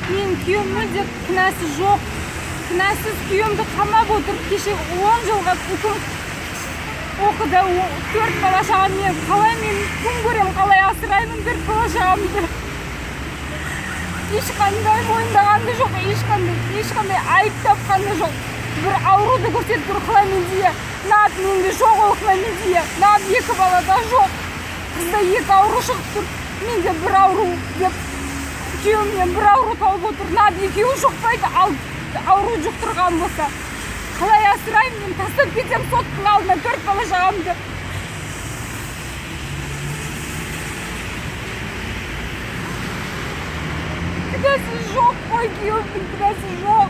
Менің күйеуім мүлде кінәсі жоқ. Кінәсіз күйеуімді қамап отыр. Кеше 10 жылға үкім оқыды. 4 бала шағаммен қалай мен күн көремін, қалай асыраймын 4 бала шағамды? Ешқандай мойындаған да жоқ, ешқандай айып тапқан да жоқ. Бір ауруды көрсетіп тұр, хламидия. Нап менде жоқ ол хламидия. Нап 2 балада жоқ. Қызда 2 ауру шығып тұр. Менде бір ауру деп күйеуімнен бір ауру тауып отыр. Нап екеуі жұқпайды, ал ауру жұқтырған болса. Қалай асыраймын мен, тастап кетемін соттың алдына 4 бала шағамды. Кінәсі жоқ қой, күйеуімнің кінәсі жоқ.